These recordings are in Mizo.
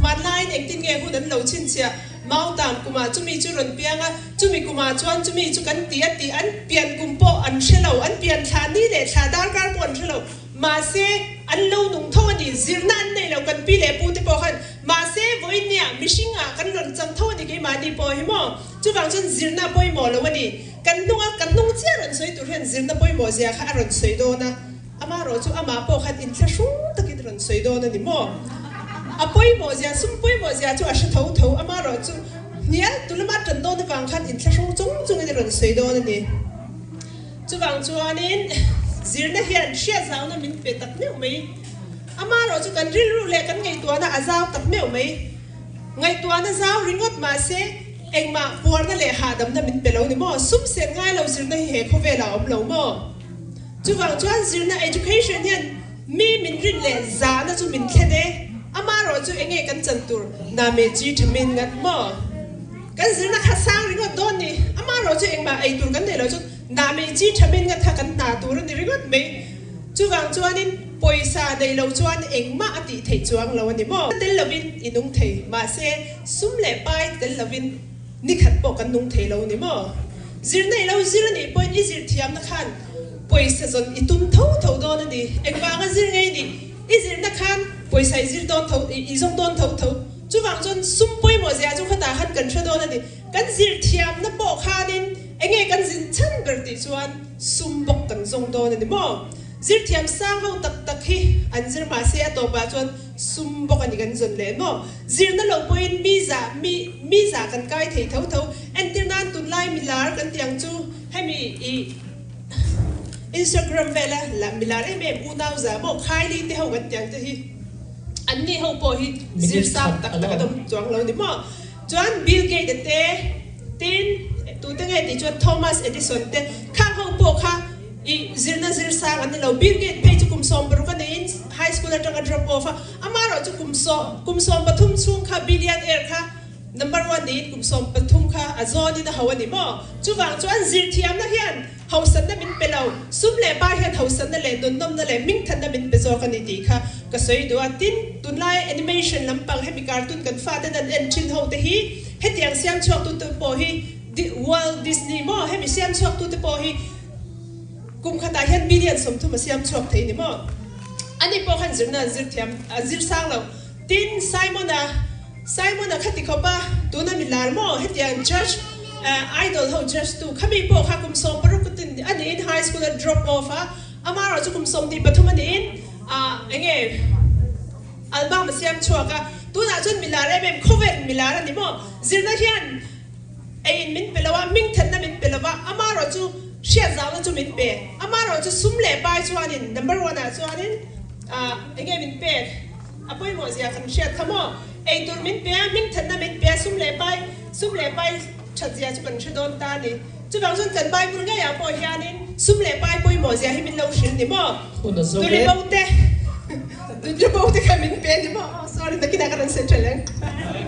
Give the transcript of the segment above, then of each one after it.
Hmanlaiin engtin nge hun an lo chhinchhiah? Mautam kumah chumi chu rawn piang a, chumi kumah chuan chumi chu kan ti a tih an pian kum pawh an hre lo, an pian thla ni leh thla darkar pawh an hre lo. Mahse, an lo nung tho a ni, zirna an nei lo kan pi leh pu te pawh khan. Mahse, vawiinnia mihringah kan rawn chang tho a ni keimahni pawh hi maw? Chuvang chuan zirna pawimawh lo a ni. Kan hnunga ka hnung chiah rawn sawi tur hian zirna pawimawh zia kha a rawn sawi dawn a, amaherawh chu amah pawh khan inthlahrung takin rawn sawi dawn a ni maw? A pawimawh zia, sum pawimawh zia chu a hre tho tho, amaherawh chu hnial tu lama tan dawn avang khan inthlahrung chung chungin a rawn sawi dawn a ni. Chuvang chuanin zirna hian hriatzauna min pe tak meuh mai. Amaherawh chu kan rilru leh kan ngaihtuahna a zau tak meuh mai. Ngaihtuahna zau ringawt mahse engmah puarna leh hahdamna min pe lo ni maw? Sum sen ngai lo zirna hi he khawvelah a awm lo maw? Chuvang chuan zirna, education, hian mi min rin leh zahna chu min thlen e. Amaherawh chu enge kan chan tur name chi tha min ngat maw? Kan zirna kha sang ringawt dawn ni. Amaherawh chu engmah ei tur kan nei lo chu name chi tha min ngat kha kan hna tur a ni ringawt mai. Chuvang chuanin pawisa nei lo chuan engmah a tih theih chuang lo a ni maw? Tel lovin i nung thei, mahse sum leh pai tel lovin nikhat pawh kan nung thei lo a ni maw? Zir nei lo zir a nih pawhin i zir thiamna khan pawisa zawn i tum tho tho dawn a ni. Engvanga zir ngei nih i zirna khan pawisa i zir dawn tho, i zawng dawn tho tho. Chuvang chuan sum pawimawh zia chu khatah khan kan hre dawn a ni. Kan zir thiamna pawh khanin enge kan zin chhan ber tih chuan sum bawk kan zawng dawn a ni maw? Zir thiam sang ho tak tak hi an zir mahse a tawpah chuan sum bawk a ni kan zawn leh maw? Zirna lo pawhin mi zah mi mi zah kan kai thei tho tho. Entir nan tunlai milar kan tih ang chu hemi i Instagram vela la milar em em unau zah maw Kylie te ho kan tih ang te hi an ni ho pawh hi zir sang tak tak an awm chuang lo ni maw? Chuan Bill Gates a te, tin tute nge tih chuan Thomas Edison te khang ho pawh kha i zirna zir sang an ni lo. Bill Gates phei chu kum 60 a neiin high school atanga drop off a, amaherawh chu kum kum 13 chhung kha billionaire kha number one niin kum 13 kha a zawnin a ho a ni maw? Chuvang chuan zirthiamna hian Hausatna min pe lo, sum leh pa hian hausatna leh nunnawmna leh hmingthatna min pe zawk a ni tih kha ka sawi duh a. Tin, tunlai animation lampang hemi cartoon kan faten an en thin ho te hi hetiang siam chhuaktute pawh hi Walt Disney maw hemi siam chhuaktute pawh hi kum khatah hian billion 30 a siam chhuak thei ni maw? Ani pawh khan zirna an zir thiam a zir sang lo. Tin, Simon-a Simon-a kha ti khawp a, tuna mi lar maw? Hetiang church idol ho judge tu khami pawh kha kum 60 tin a niin high school a drop off a, amaherawh chu kum 23 a niin enge album a siam chhuak a, tunah chuan mi lar em em khawvel mi lar a ni maw? Zirna hian eiin min pe lo a, hmingthatna min pe lo va, amaherawh chu hriatzauna chu min pe, amaherawh chu sum leh pai chuanin number one ah chuanin enge min pek? A pawimawh zia kan hriat kha maw? Eitur min pe a, hmingthatna min pe a, sum leh pai, sum leh pai that zia chu kan hre dawn ta a ni. Chuvang chuan kan Bible ngeiah pawh hianin sum leh pai pawimawh zia hi min lo hrilh ni maw? Tuli bo te, tuli bo te kha min pe ni maw? Oh sorry, nakinah ka rawn sawi tha leng.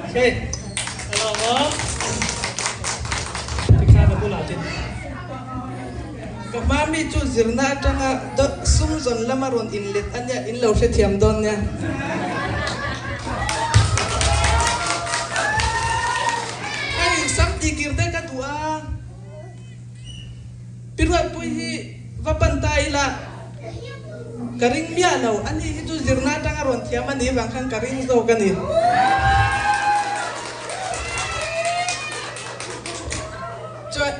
Okay, hello maw? Tikhan a bulah tin. Ka hmami chu zirna atanga sum zawn lama rawn inlet a nia, in lo hrethiam dawn nia. Hei sam tihkir te ka duh a, Pi Ruatpui hi va pan ta ila ka ring miah lo, ani hi chu zirna atanga rawn thiam a nih vang khan ka ring zawk a ni. Chuan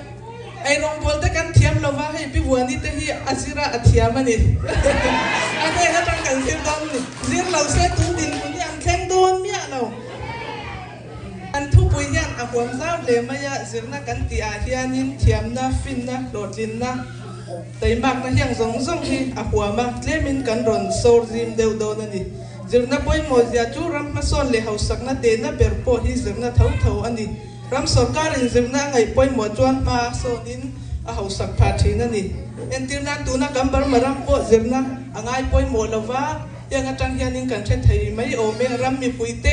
ei rawngbawl te kan thiam lo va, hei Pi Vuani te hi a zir a, a thiam a ni. A hnen atang kan zir dawn a ni. Zir lo se tun dinhmun hi an thleng dawn miah lo. An thupui hian a huam zau hle mai a, zirna kan tih ah hianin thiamna, finna, hlawhtlinna, taimakna hiang zawng zawng hi a huam a, tlemin kan rawn sawr zim deuh dawn a ni. Zirna pawimawh zia chu ram hmasawn leh hausakna tehna ber pawh hi zirna tho tho a ni. Ram sorkarin zirna a ngaih pawimawh chuan hma a sawnin a hausak phah thin a ni. Entirnan tuna kan Burma ram pawh zirna a ngai pawimawh lova, heng atang hianin kan hre thei mai awm e. Ram mipuite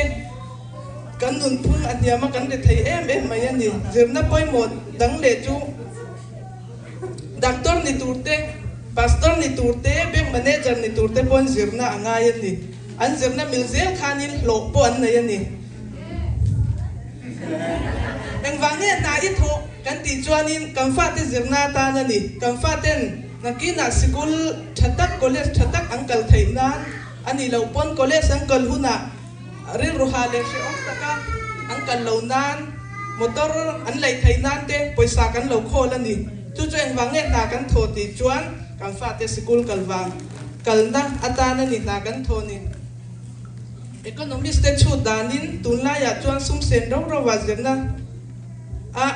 kan nunphung a hniam a, kan ri thei em em mai a ni. Zirna pawimawh dang leh chu Doctor ni tur te, Pastor ni tur te, Bank Manager ni tur te pawn zirna a ngai a ni. An zirna mil zel khanin hlawh pawh an nei a ni. Engvang nge hna i thawh kan tih chuanin kan fate zirna atan a ni. Kan faten nakinah sikul tha tak, college tha tak an kal theih nan a nih loh pawn college an kal hunah rilru ha leh hrehawm taka an kal loh nan motor an laih theih nan te pawisa kan lo khawl a ni. Chu chu engvang nge hna kan thawh tih chuan kan fate sikul kal vang kalna atan a ni hna kan thawh ni. Economist te chhut danin tunlaiah chuan sum sen ro ro ah zirna a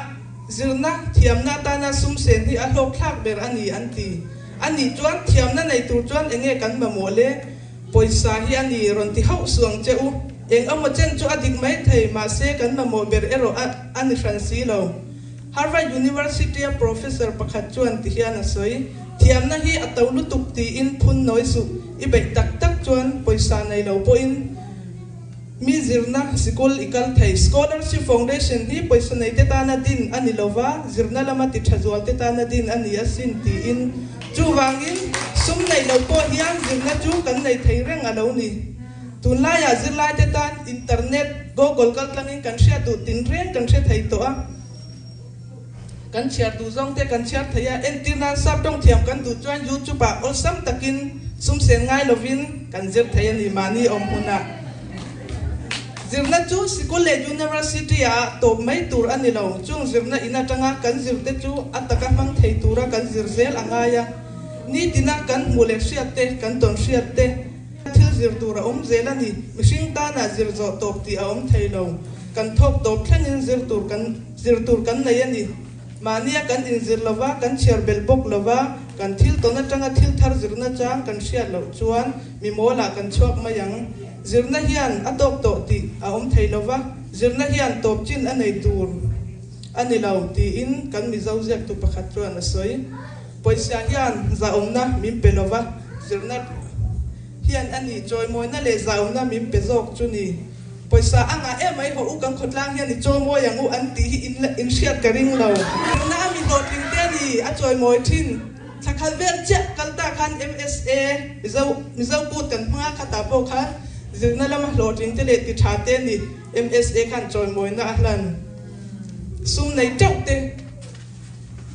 zirna thiamna atana sum sen hi a hlawk thlak ber a ni an ti. A nih chuan thiamna nei tur chuan enge kan mamawh le? Pawisa hi a ni rawn ti hauh suh ang che u. Eng emaw chen chu a dik mai thei mahse kan mamawh ber erawh a a ni hran si lo. Harvard University a professor pakhat chuan ti hian a sawi, Thiamna hi a to lutuk tiin phun nawi suh, i beih tak tak chuan pawisa nei lo pawhin mi zirna sikul i kal thei. Scholarship Foundation hi pawisa nei te tana din a ni lova, zirna lama ti tha zual te tana din a ni asin tiin. Chuvangin sum neih loh pawh hian zirna chu kan nei thei reng a lo ni. Tunlaiah zirlaite tan internet, Google kaltlangin kan hriat duh tinreng kan hre thei tawh a. Kan chhiar duh zawng te kan chhiar thei a, entir nan sap tawng thiam kan duh chuan YouTube ah awlsam takin sum sen ngai lovin kan zir thei a ni mahni awm hunah. Zirna chu sikul leh university ah tawp mai tur a ni lo, chung zirna in atanga kan zir te chu a taka hmang thei tura kan zir zel a ngai a, nitina kan hmuh leh hriat te, kan tawn hriat te, Thil zir tur a awm zel a ni. Mihring tana zir zawh tawp tih a awm thei lo. Kan thawk tawp thlengin zir tur kan zir tur kan nei a ni. Mahnia kan inzir lova, kan chhiar belh bawk lova, kan thil tawn atanga thil thar zirna chang kan hriat loh chuan mi mawlah kan chhuak mai ang. Zirna hian a tawk tawh tih a awm thei lova, zirna hian tawp chin a nei tur a ni lo tiin kan Mizo ziaktu pakhat chuan a sawi. Pawisa hian zahawmna min pe lova, zirna hian a nih chawimawina leh zahawmna min pe zawk chu ni. Pawisa a ngah em mai haw u kan khawtlang hian i chawimawi ang u an tih hi in in hriat ka ring lo. Zirna a mi hlawhtling te a ni a chawimawi thin. Thla khat vel chiah kal ta khan MSA Mizo Mizo kut kan hmang a khatah pawh khan zirna lama hlawhtling te leh ti tha te a ni MSA khan chawimawina a hlan sum nei teuh te.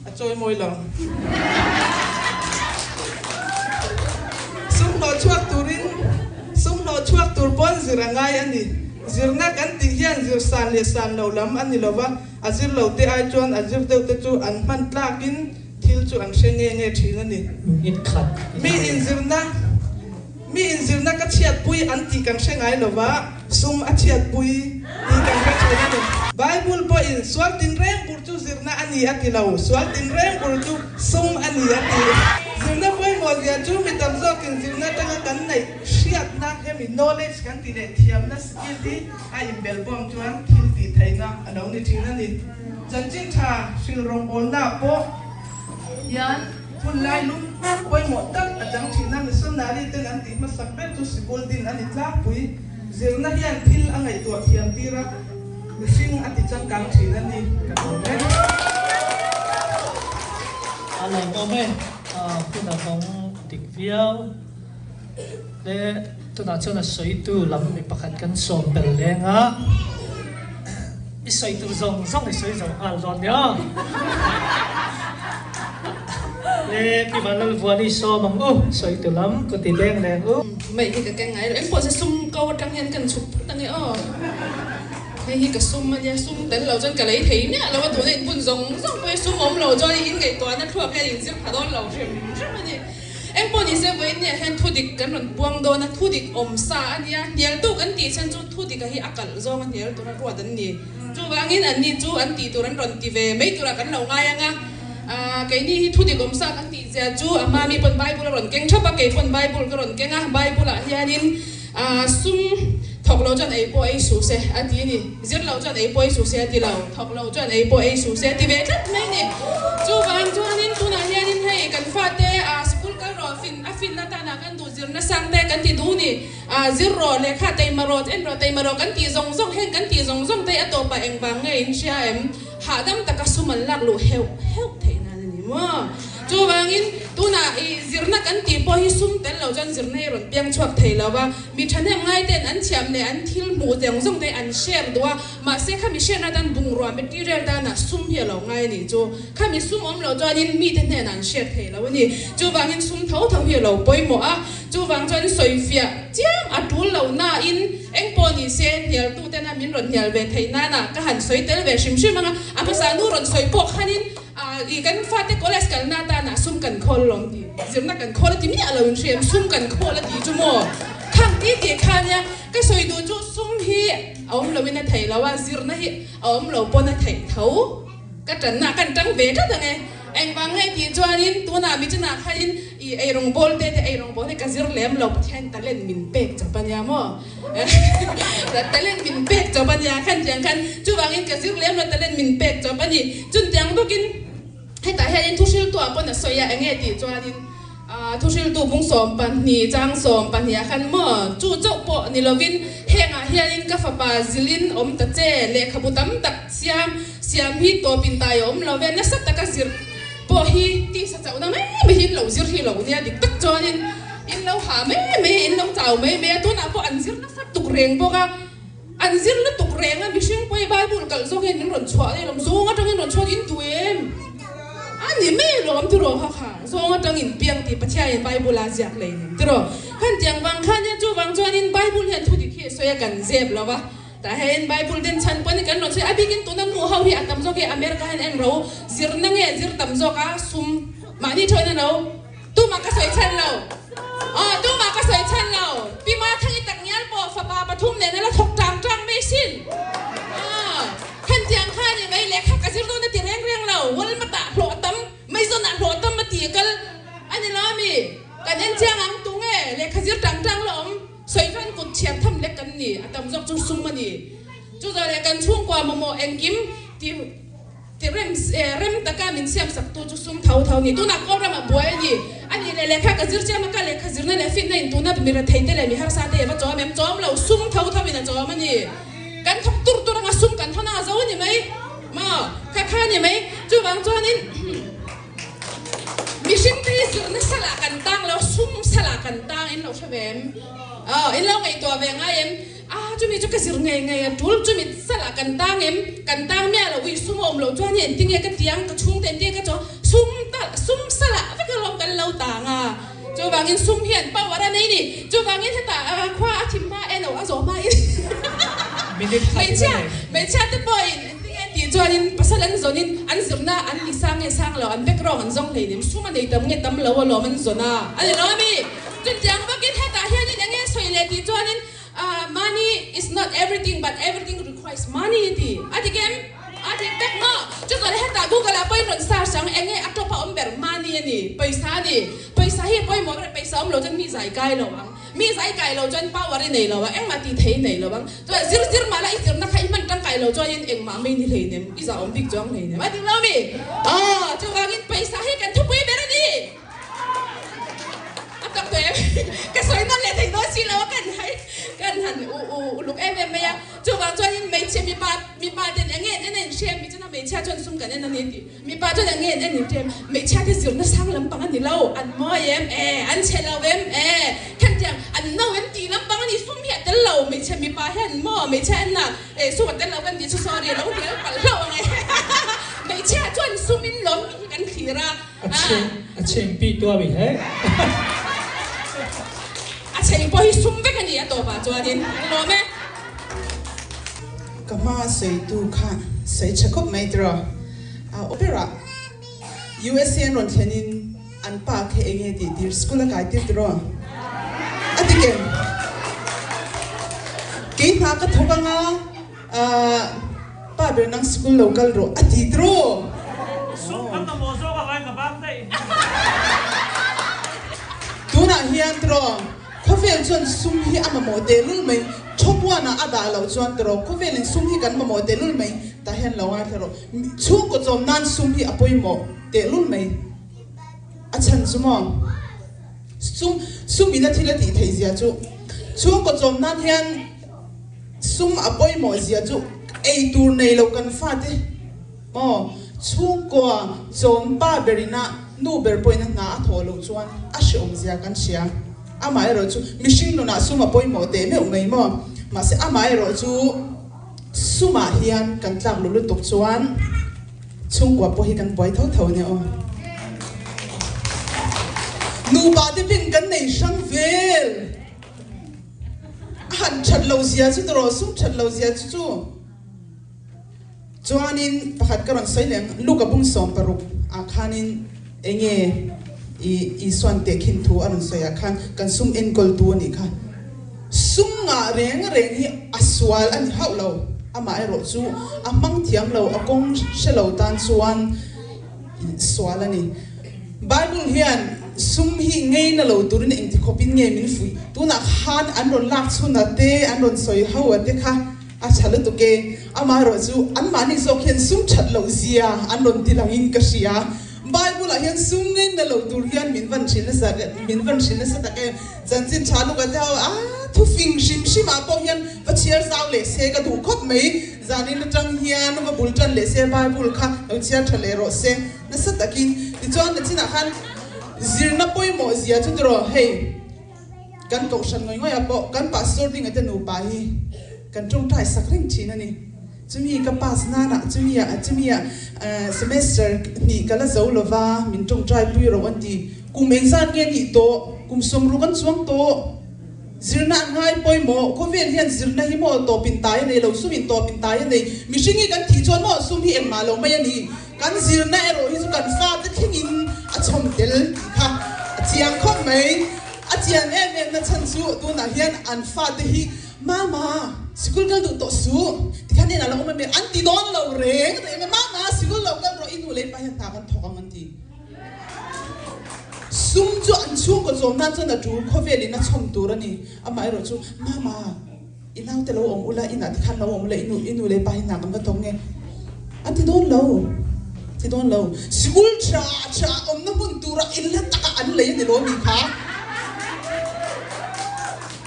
A chawimawi lo. Sum hlawh chhuak turin sum hlawh chhuak tur pawn zir a ngai a ni. Zirna kan tih hian zir san leh san loh lam a ni lo va, a zir lo te ai chuan a zir deuh te chu an hman tlakin thil chu an hre nge nge thin a ni. Mi inzirna Mi inzirna ka chhiatpui an tih kan hre ngai lo va, sum a chhiatpui tih kan hre thin a ni. Bible pawhin sual tinreng bur chu zirna a ni a ti lo, sual tinreng bur chu sum a ni a ti. Zirna pawimawh zia chu mi tam zawkin zirna atanga kan neih hriatna, hemi knowledge kan tih leh thiamna, skill, hi a inbelhbawm chuan thil tih theihna a lo ni thin a ni. Chanchin tha hrilh rawngbawlnaah pawh hian Hun lai lum pawimawh tak a chang thin a, missionary ten an tih hmasak ber chu sikul din a ni tlangpui. Zirna hian thil a ngaihtuah thiam tir a, mihring a ti changkang thin a ni ka lawm e. A lawmawm e, hun a hawng dik viau le. Tunah chuan a sawitu lam mi pakhat kan sawm bel leng a, i sawi tur zawng zawng i sawi zo nghal dawn nia. Le Pi Vanlalvuani sawm ang u, sawitu lam ka ti leng leng u. Mai hi ka keng ngai lo, engpawh se sum ko atang hian kan chhuk phut ange aw. Hei hi ka sum ania, sum tel lo chuan ka lei thei miah lo a, tuna inbun zawng zawng pawh hi sum awm lo chuan in ngaihtuahna thluak hian inzir pha dawn lo hrim hrim a ni. Engpawh ni se vawiin hian thudik kan rawn puang dawn a, thudik awm sa a nia, hnialtu kan tih chhan chu thudika hi a kalh zawng a hnial tura ruat an ni. Chuvangin anni chu an tih tur an rawn ti ve mai turah kan lo ngai ang a. Keini hi thu dik awmsa kan tih zia chu a hma mi pawn Bible a rawn keng thap a, kei pawn Bible ka rawn keng a, Bible ah hianin sum thawk lo chuan ei pawh ei suh se a ti a ni, zir lo chuan ei pawh ei suh se a ti lo, thawk lo chuan ei pawh ei suh se a ti ve tlat mai a ni. Chuvang chuanin tunah hianin hei kan fate school kal rawh fin a finna tanah kan duh zirna sang te kan ti duh ni. Zir rawh, lehkha teima rawh, en rawh, teima rawh kan tih zawng zawng, heng kan tih zawng zawng te a tawpah engvang nge in hria em? Hahdam taka sum an lak luh heuh heuh theih nan a ni maw? Chuvangin tunah i zirna kan tih pawh hi sum tel lo chuan zirna hi rawn piang chhuak thei lo va, mi thahnem ngai ten an thiam leh an thil hmuh zawng zawng te an share duh a, mahse khami share na tan bungrua material tanah sum hi a lo ngai a nih chu. Khami sum awm loh chuanin mite hnenah an share thei lo a ni. Chuvangin sum tho tho hi a lo pawimawh a. Chuvang chuan sawifiah chiam a tul lo nain eng pawh ni se hnialtutena min rawn hnial ve theih nana ka han sawi tel ve hrim hrim ang a, a hmasa nu rawn sawi pawh khanin i kan fate college kalna atana sum kan khawl lawm tih zirna kan khawl a ti miah lo in hriam sum kan khawl a tih chu maw khang ti tih kha nia ka sawi duh chu sum hi a awm loin a theih lo a zirna hi a awm lo pawn a theih tho. Ka tanna kan tang ve tlat ang e. Engvang nge tih chuanin tunah mi chinah khanin i eirawngbawl te te eirawngbawl hi ka zir lem lo Pathian talent min pek chawp a nia maw talent min pek chawp a nia khan tiang khan chuvangin ka zir lem lo talent min pek chawp a ni chuntiang bawkin hetah hianin thuhriltuah pawn a sawi a enge tih chuanin Thuhriltu bung 12 chang 12 ah khan maw chu chauh pawh ni lovin hengah hianin ka fapa zilin awm ta che, lehkhabu tam tak siam siam hi tawp in tai a awm lo ve, nasa taka zir pawh hi tisa chauhna mai mai hi in lo zir hi lo nia dik tak chuanin in lo hah mai mai a, in lo chau mai mai a, tunah pawh an zir nasa tuk reng bawk a, an zir lutuk reng a, mihring pawh hi Bible kalh zawk hian min rawn chhuah daih lawm, zawng atangin rawn chhuak in duh em? A ni mai lawm tiraw kha kha zawng atangin piang tih Pathianin Bible a ziak lei nem tiraw. Khan tiang vang khan hian chuvang chuanin Bible hian thu dik hi a sawi a kan zep lo va. Tah hian Bible den chhan pawhin kan rawn sawi a bikin tuna nu ho hi a tam zawk hi America hian en ro zirna nge zir tam zawk a sum mahni thawina lo tumah ka sawi chhan lo aw tumah ka sawi chhan lo Pi Mathangi tak ngial pawh fapa pathum nen a la thawk tang tang mai sin aw. Hetiang kha ni mai lehkha ka zir dawn a ti reng reng lo, Walmart ah hlawh a tam, Maison ah hlawh a tam a ti a kal a ni lo ami? Kan en chiang ang tunge lehkha zir tang tang la awm, sawi chuan kut chhiar tham lek kan ni, a tam zawk chu sum a ni. Chu zawh leh kan chhungkua mamawh engkim ti ti rem rem taka min siam sak tu chu sum tho tho a ni. Tunah Kawlram ah buai a ni, a nih leh lehkha ka zir chiam a, ka lehkha zirna leh fitna in tuna mi rethei te leh mi harsa te hi va chawm em? Chawm lo, sum tho tho in a chawm a ni. Kan thawk tur tur anga sum kan thawn anga zo a ni mai maw? Kha kha a ni mai. Chuvang chuanin mihring te hi zirna salah kan tang lo, sum salah kan tang in lo hre ve em? Aw, in lo ngaihtuah ve ngai em? A, chumi chu ka zir ngei ngei a tul, chumi salah kan tang em? Kan tang miah lo, ui sum a awm loh chuan hi engtinge ka tiang, ka chhungte engtinge ka chaw, sum ta, sum salah vek alawm kan lo tang a. Chuvangin sum hian power a nei ni. Chuvangin hetah khua a thim hma eno a zawh hmain hmeichhia hmeichhia te pawhin engtinge tih chuanin pasal an zawnin an zirna an ni sang nge sang lo an background an zawng hleinem sum a nei tam nge tam lo alawm an zawn a a ni lo ami? Chutiang bawkin hetah hianin enge sawi leh tih chuanin Money is not everything but everything requires money ti a dik em? A dik vek maw? Chutah leh hetah Google ah pawhin rawn search ang, enge a top a awm ber? Money a ni, pawisa a ni. Pawisa hi pawimawh ber, pawisa awm lo chuan mi zai kai lo ang. Mi zai kai lo chuan power i nei lo a, engmah tih thei i nei lo ang. Chuan zir zir mah la i zirna kha i hman tangkai lo chuanin engmah mai ni hleinem, i zah awm bik chuang hleinem. A dik lo mi? Aw, chuvangin pawisa hi kan thupui ber a ni. A tak tawh em? Ka sawi nawn leh thei dawn si lo a, kan hai kan han u u uluk em em mai a. Chuvang chuanin hmeichhe mipa mipa ten eng nge an en a inhre em? Michina hmeichhia chuan sum kan en a ni tih. Mipa chuan eng nge an en inhre em? Hmeichhia te zirna sang lampang a ni lo. An mawi em? E, an chhe lo em? E, khentiang an no em tih lampang a ni. Sum hi a tel lo. Hmeichhe mipa hian maw hmeichhia en a e sum a tel lo kan tih chu sorry a lo hnial palh hlauh ang e. Hmeichhia chuan sum in lawm mi hi kan thlir a. A chheng a chheng pi tua mi he. A chheng pawh hi sum vek a ni a tawpah chuanin an lawm e. Ka hma sawitu kha sawi tha khawp mai tiraw. Opera USA an rawn thlenin an pa kha eng nge tih tir school a kai tir tiraw? A ti kem. Kei hna ka thawk anga. Pa ber nang sikul lo kal rawh a ti tiraw? Sum kan mamawh zawk a vai ka bak daih. Tunah hian tiraw, khawvel chuan sum hi a mamawh tehlul mai, Thawpuanah a dah loh chuan tiraw, khawvelin sum hi kan mamawh tehlul mai, tah hian lo ngaithla rawh. Chhungkaw chawm nan sum hi a pawimawh tehlul mai. A chhan chu maw? Sum, sum ina thil a tih theih zia chu chhungkaw chawm nan hian sum a pawimawh zia chu ei tur nei lo kan fate maw chhungkaw chawm pa ber ina nu ber pawhin a hna a thawh loh chuan a hreawm zia kan hria. Amaherawh chu mihring nunah sum a pawimawh teh meuh mai maw? Mahse amaherawh chu sumah hian kan tlak lu lutuk chuan Chhungkua pawh hi kan buai tho tho ania aw. Nupa te pin kan nei hrang vel. A han that lo zia chu tawh sum that lo zia chu chu. Chuanin pakhat ka rawn sawi leh ang, Luka bung 16 ah khanin enge i Isuan tehkhin thu a rawn sawi ah khan kan sum enkawl tu a nih kha. Sum ngah reng reng hi a sual a ni hauh lo, amaherawh chu a hmang thiam lo, a kawng hre lo tan chuan sual a ni. Bible hian sum hi ngei na lo turin engti khawpin nge min fuih? Tunah khan an rawn lak chhun a te, an rawn sawi ho a te kha a tha lutuk e. Amaherawh chu anmahni zawk hian sum that loh zia an rawn ti langin ka hria. Bible ah hian sum ngei na lo tur hian min van hrilh nasa min van hrilh nasa tak em. Chanchin tha luk a te ho a thu fing hrim hrim ah pawh hian va chhiar zau leh se ka duh khawp mai. Zanin atang hian va bul tan leh se Bible kha lo chhiar tha leh rawh se nasa takin. Tichuan nachinah khan zirna pawimawh zia chu tiraw hei kan kohhran ngawi ngawi ah pawh kan pastor ding ate nupa hi kan tawngtai sak reng thin a ni. Chumi ka pass nanah chumi ah chumi ah semester hnih ka la zo lova min tawngtai pui ro an ti. Kum engzat nge nih tawh? Kum 60 an chuang tawh. Zirna an ngai pawimawh. Khawvel hian zirna hi maw tawpin tai a nei lo, sumin tawpin tai a nei. Mihring hi kan thih chuan maw sum hi engmah lo mai a ni. Kan zirna erawh hi chu kan fate thlengin a chhawm tel tih kha a chiang khawp mai. A chian em em na chhan chu tunah hian an fate hi Mama, sikul kal duh tawh suh, tikhan inah lo awm em em, an ti dawn lo reng a ti em em, Mama, sikul lo kal rawh, i nu leh i pa hian hna kan thawk ang an ti. Sum chu an chhungkaw chawm nan chuan a tul khawvelin a chhawm tur a ni. Amaherawh chu, Mama, i naute lo awm ula, inah tikhan lo awm ula, i nu, i nu leh i pa hi hna kan va thawk nge? An ti dawn lo, ti dawn lo. Sikul tha tha awmna hmun tura inla taka an lei a ni lo mi kha.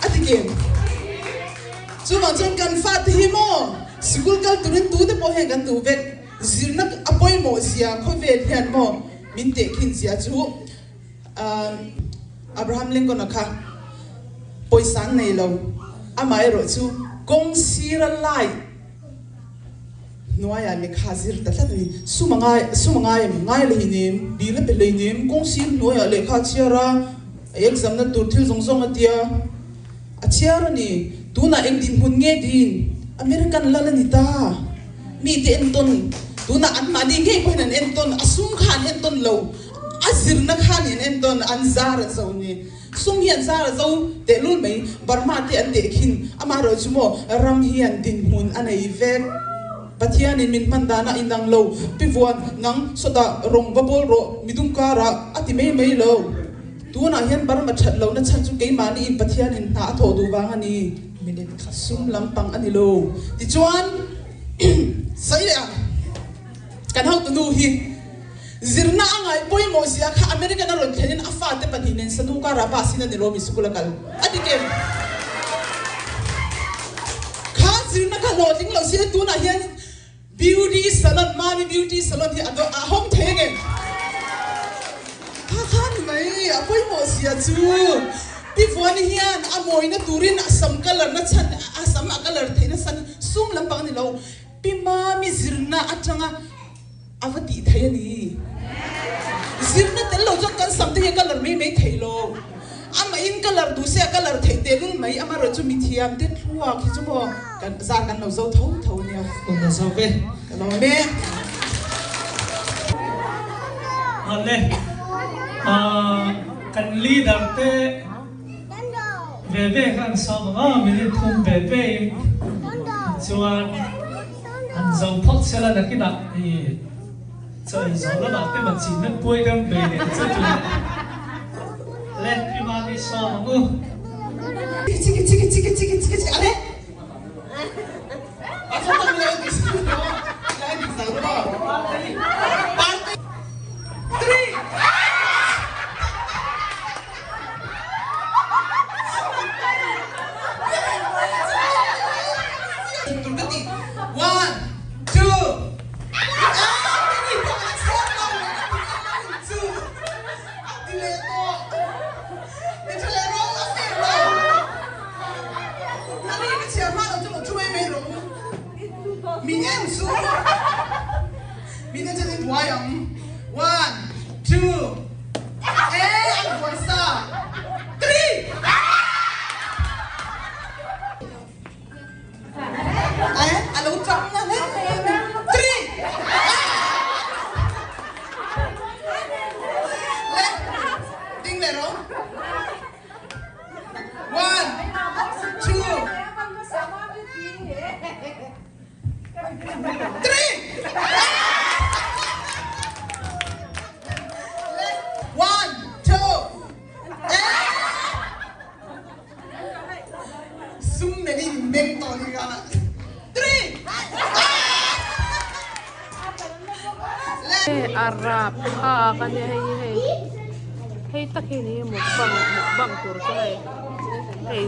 A ti kem. Chuvang chuan kan fate hi maw sikul kal turin tute pawh hian kan duh vek. Zirna a pawimawh zia khawvel hian maw min tehkhin zia chu Abraham Lincoln-a kha pawisa an nei lo. Amaherawh chu kawng sira lai hnuaiah lehkha zir ta tlat a ni. Sum a ngai, sum a ngai em? Ngai hleinem, dil a pe hleinem, kawng sir hnuaiah lehkha a chhiar a. A exam na tur thil zawng zawng a tia a chhiar a ni. Tunah eng dinhmun nge din? American lal a ni ta. Mite entawn, tunah anmahni ngei pawhin an entawn, a sum kha an entawn lo, a zirna kha ni an entawn, an zar a zo ni. Sum hi an zar a zo tehlul mai, Burma te an tehkhin, amaherawh chu maw ram hian dinhmun a nei vek. Pathianin min hman dan a inang lo, Pi Vuan, nang sawtah rawng va bawl rawh, midum karah a ti mai mai lo. Tunah hian Burma that lohna chhan chu keimahni in Pathianin hna a thawh duh vang a ni. Minute khat sum lampang a ni lo. Tichuan, sawi leh ang, kan hotunu hi zirna a ngai pawimawh zia kha American a rawn thlenin a fate pahnih nen Sanu karah bus in a ni lo mi sikul a kal a ti kem. Kha zirna kha hlawhtling lo si tunah hian Beauty salon, Mami beauty salon hi a dawh a hawng thei ange. Kha kha ni mai, a pawimawh zia chu. Pi Vuani hian a mawina turin a sam colour na chhan, a sam a colour theihna san sum lampang a ni lo. Pi Mami zirna atanga a va tih theih a ni. Zirna tel lo chuan kan sam te hi a colour mai mai thei lo. Amah in colour duh se a colour theih teh lul mai, amaherawh chu mithiam te thluak hi chu maw kan zar kan lo zo tho tho nia. Hun a zo ve. Ka lawm e. Awle, kan leader te ve ve kha an sawm ang a, minute thum ve ve in chuan. Han zo phawt sela nakinah i chaw ei zawh lamah te ma chin nan puai kan bei leh che tun le pi mami sawm ang u. Arab phak a nia hei hi hei hei tak hi ni mukbang mukbang tur chu hei.